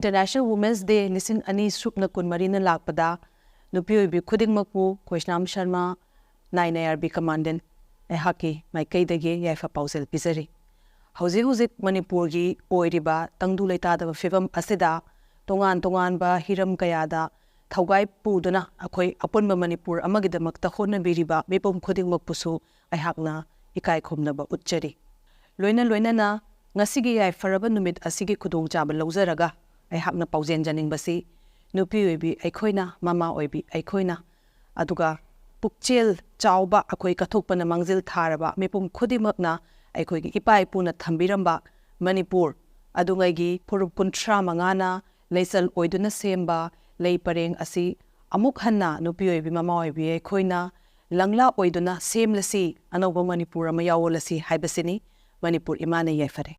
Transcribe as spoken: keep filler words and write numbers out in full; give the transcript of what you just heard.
International Women's Day ꯂꯤꯁꯤꯡ ꯑꯅꯤ ꯁꯨꯞꯅ ꯀꯨꯟꯃꯔꯤꯅ ꯂꯥꯛꯄꯗ ꯅꯨꯄꯤ ꯑꯣꯏꯕꯤ ꯈꯨꯗꯤꯡꯃꯛꯄꯨ ꯈꯣꯏꯁꯅꯥꯝ ꯁꯔꯃ, ꯅꯥꯏꯅ ꯑꯥꯔ ꯕꯤ ꯀꯃꯥꯟꯗꯦꯟ, ꯑꯩꯍꯥꯛꯀꯤ ꯃꯥꯏꯀꯩꯗꯒꯤ ꯌꯥꯏꯐ ꯄꯥꯎꯖꯦꯜ ꯄꯤꯖꯔꯤ꯫ ꯍꯧꯖꯤꯛ ꯍꯧꯖꯤꯛ ꯃꯅꯤꯄꯨꯔꯒꯤ ꯑꯣꯏꯔꯤꯕ ꯇꯪꯗꯨ ꯂꯩꯇꯥꯗꯕ ꯐꯤꯕꯝ ꯑꯁꯤꯗ ꯇꯣꯉꯥꯟ ꯇꯣꯉꯥꯟꯕ ꯍꯤꯔꯝ ꯀꯌꯥꯗ ꯊꯧꯒꯥꯏ ꯄꯨꯗꯨꯅ ꯑꯩꯈꯣꯏ ꯑꯄꯨꯟꯕ ꯃꯅꯤꯄꯨꯔ ꯑꯃꯒꯤꯗꯃꯛꯇ ꯍꯣꯠꯅꯕꯤꯔꯤꯕ ꯃꯤꯄꯨꯝ ꯈꯨꯗꯤꯡꯃꯛꯄꯨꯁꯨ ꯑꯩꯍꯥꯛꯅ ꯏꯀꯥꯏ ꯈꯨꯝꯅꯕ ꯎꯠꯆꯔꯤ꯫ ꯂꯣꯏꯅ ꯂꯣꯏꯅꯅ ꯉꯁꯤꯒꯤ ꯌꯥꯏꯐꯔꯕ ꯅꯨꯃꯤꯠ ꯑꯁꯤꯒꯤ ꯈꯨꯗꯣꯡꯆꯥꯕ ꯂꯧꯖꯔꯒ ꯑꯩꯍꯥꯛꯅ ꯄꯥꯎꯖꯦꯟꯖꯅꯤꯡꯕꯁꯤ, ꯅꯨꯄꯤ ꯑꯣꯏꯕꯤ ꯑꯩꯈꯣꯏꯅ, ꯃꯃꯥ ꯑꯣꯏꯕꯤ ꯑꯩꯈꯣꯏꯅ, ꯑꯗꯨꯒ ꯄꯨꯛꯆꯦꯜ ꯆꯥꯎꯕ ꯑꯩꯈꯣꯏ ꯀꯠꯊꯣꯛꯄꯅ ꯃꯥꯡꯖꯤꯜ ꯊꯥꯔꯕ ꯃꯤꯄꯨꯝ ꯈꯨꯗꯤꯡꯃꯛꯅ ꯑꯩꯈꯣꯏꯒꯤ ꯏꯄꯥ ꯏꯄꯨꯅ ꯊꯝꯕꯤꯔꯝꯕ ꯃꯅꯤꯄꯨꯔ ꯑꯗꯨꯉꯩꯒꯤ ꯐꯨꯔꯨꯞ ꯀꯨꯟꯊ꯭ꯔꯥ ꯃꯉꯥꯅ ꯂꯩꯆꯜ ꯑꯣꯏꯗꯨꯅ ꯁꯦꯝꯕ ꯂꯩ ꯄꯔꯦꯡ ꯑꯁꯤ ꯑꯃꯨꯛ ꯍꯟꯅ ꯅꯨꯄꯤ ꯑꯣꯏꯕꯤ ꯃꯃꯥ ꯑꯣꯏꯕꯤ ꯑꯩꯈꯣꯏꯅ ꯂꯪꯂꯥ ꯑꯣꯏꯗꯨꯅ ꯁꯦꯝꯂꯁꯤ, ꯑꯅꯧꯕ ꯃꯅꯤꯄꯨꯔ ꯑꯃ ꯌꯥꯑꯣꯜꯂꯁꯤ ꯍꯥꯏꯕꯁꯤꯅꯤ꯫ ꯃꯅꯤꯄꯨꯔ ꯏꯃꯥꯅ ꯌꯥꯏꯐꯔꯦ꯫